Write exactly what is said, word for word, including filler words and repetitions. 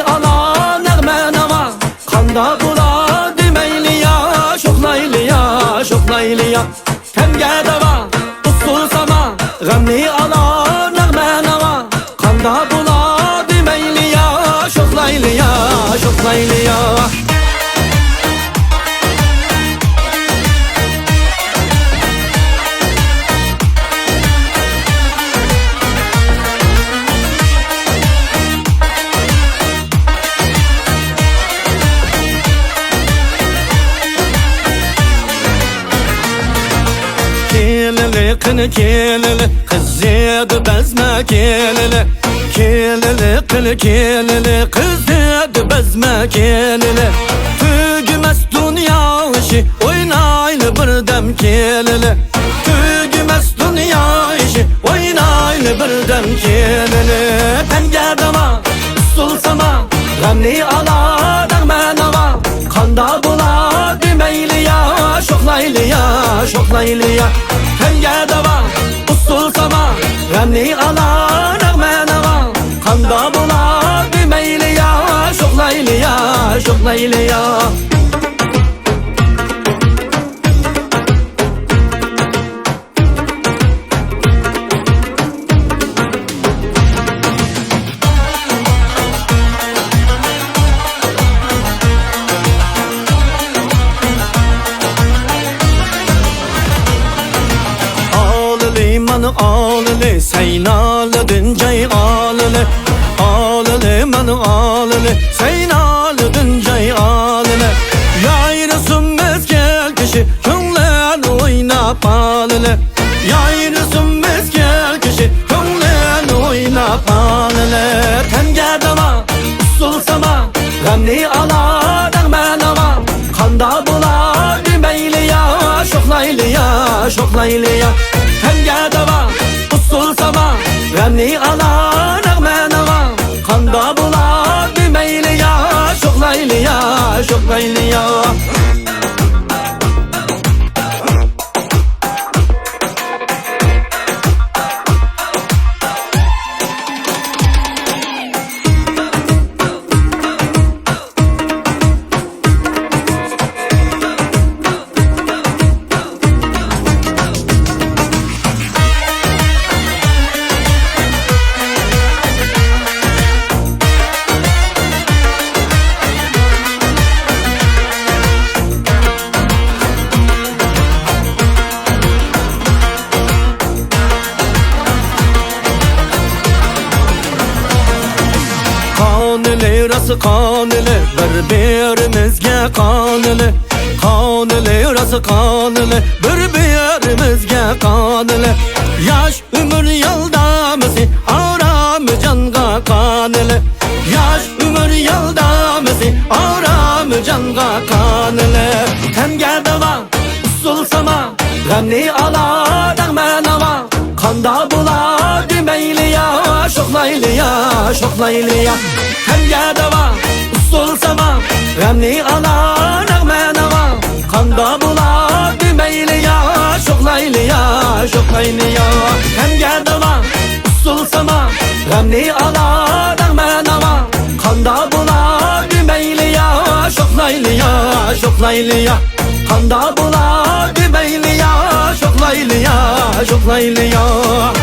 ئالا نەغمە ناۋا، قاندا بولا دېمەيلى يا، شوخلايلى يا، شوخلايلى يا. تەنگە داۋا، ئۇسسۇل ساما، غەمنى ئالا نەغمە ناۋا، قاندا بولا دېمەيلى يا، شوخلايلى يا، شوخلايلى يا. كېلىلى، قېنى كېلىلى، قىزىدۇ بەزمە كېلىلى. كېلىلى، قېنى كېلىلى، قىزىدۇ بەزمە كېلىلى. تۈگىمەس دۇنيا ئىشى، ئوينايلى بىردەم كېلىلى. تۈگىمەس دۇنيا ئىشى، ئوينايلى بىردەم كېلىلى. تەنگە داۋا، ئۇسسۇل ساما، غەمنى ئالا نەغمە ناۋا، قاندا بولا دېمەيلى يا، شوخلايلى يا، شوخلايلى يا. تەنگە داۋا، ئۇسسۇل ساما، غەمنى ئالا نەغمە ناۋا، قاندا بولا دېمەيلى يا، شوخلايلى يا، شوخلايلى يا. ئالىلى، مانا ئالىلى، سەينالىدىن جاي ئالىلى. ئالىلى، مانا ئالىلى، سەينالىدىن جاي ئالىلى. يايرىسۇن مەزگىل كىشى، كۆڭلۈڭ ئويناپ ئالىلى. يايرىسۇن مەزگىل كىشى، كۆڭلۈڭ ئويناپ ئالىلى. تەنگە داۋا، ئۇسسۇل ساما، غەمنى ئالا نەغمە ناۋا، قاندا بولا دېمەيلى يا، شوخلايلى يا، شوخلايلى يا. تەنگە داۋا، ئۇسسۇل ساما، غەمنى ئالا نەغمە ناۋا، قاندا بولا دېمەيلى يا، شوخلايلى يا، شوخلايلى يا. قانىلى، راست قانىلى، بىر-بىرىمىزگە قانىلى. قانىلى، راست قانىلى، بىر-بىرىمىزگە قانىلى. ياش ئۆمۈر يالدامىسى، ئارام جانغا قانىلى. ياش ئۆمۈر يالدامىسى، ئارام جانغا قانىلى. تەنگە داۋا، ئۇسسۇل ساما، غەمنى ئالا نەغمە ناۋا، قاندا بولا دېمەيلى يا، شوخلايلى يا، شوخلايلى يا. تەنگە داۋا، ئۇسسۇل ساما، غەمنى ئالا نەغمە ناۋا، قاندا بولا دېمەيلى يا، شوخلايلى يا، شوخلايلى يا. تەنگە داۋا، ئۇسسۇل ساما، غەمنى ئالا نەغمە ناۋا، قاندا بولا دېمەيلى يا، شوخلايلى يا، شوخلايلى يا. قاندا بولا دېمەيلى يا، شوخلايلى يا، شوخلايلى يا.